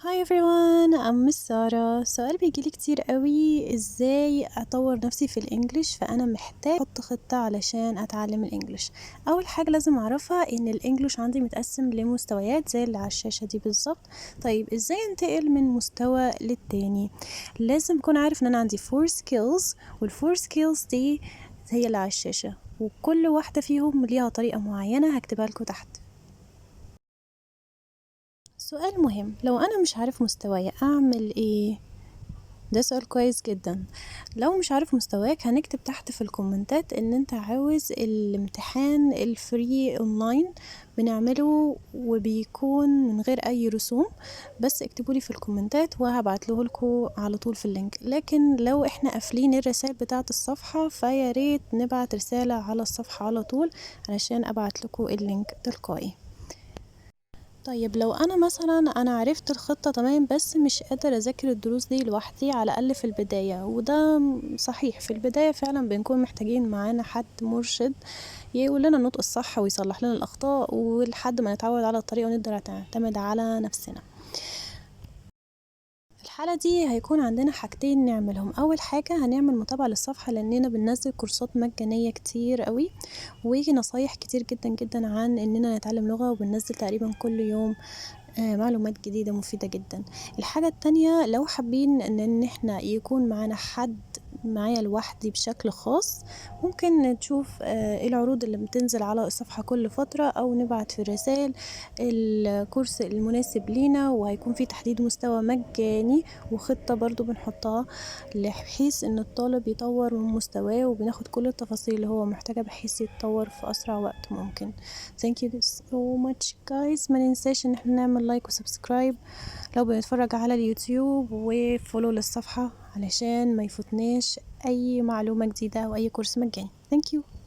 Hi everyone، I'm Miss سارة. سؤال بيجيلي كتير قوي: ازاي اطور نفسي في ال English؟ فانا محتاج احط خطة علشان اتعلم ال English. اول حاجة لازم اعرفها ان ال English عندي متقسم لمستويات زي اللي على الشاشة دي بالظبط. طيب، ازاي انتقل من مستوى للتاني؟ لازم اكون عارف ان انا عندي four skills، وال four skills دي هي اللي على الشاشة، وكل واحدة فيهم ليها طريقة معينة هكتبها لكم تحت. سؤال مهم: لو أنا مش عارف مستواي أعمل إيه؟ ده سؤال كويس جدا. لو مش عارف مستواك، هنكتب تحت في الكومنتات ان انت عاوز الامتحان ال free online، بنعمله وبيكون من غير اي رسوم. بس اكتبولي في الكومنتات وهبعتله لكم على طول في ال link. لكن لو احنا قافلين الرسائل بتاعة الصفحة، فيا ريت نبعت رسالة على الصفحة على طول علشان ابعت لكم ال link تلقائي. طيب، لو انا مثلا انا عرفت الخطة تمام، بس مش قادرة اذاكر الدروس دي لوحدي، على الاقل في البداية، وده صحيح، في البداية فعلا بنكون محتاجين معانا حد مرشد يقول لنا النطق الصح ويصلح لنا الاخطاء، ولحد ما نتعود على الطريقة ونقدر نعتمد على نفسنا. في الحالة دي هيكون عندنا حاجتين نعملهم. أول حاجة، هنعمل متابعة للصفحة، لأننا بننزل كورسات مجانية كتير قوي ونصايح كتير جدا جدا عن إننا نتعلم لغة، وبننزل تقريبا كل يوم معلومات جديدة مفيدة جدا. الحاجة التانية، لو حابين ان احنا يكون معانا حد، معايا لوحدي بشكل خاص، ممكن نشوف ايه العروض اللي بتنزل على الصفحة كل فترة، او نبعت في الرسائل الكورس المناسب لينا، وهيكون في تحديد مستوى مجاني وخطة برضو بنحطها بحيث ان الطالب يطور من مستواه، وبناخد كل التفاصيل اللي هو محتاجها بحيث يتطور في اسرع وقت ممكن. thank you so much guys. ما ننساش ان احنا نعمل like و subscribe لو بنتفرج على اليوتيوب، و follow للصفحة علشان ما يفوتناش اي معلومة جديدة او اي كورس مجاني. thank you.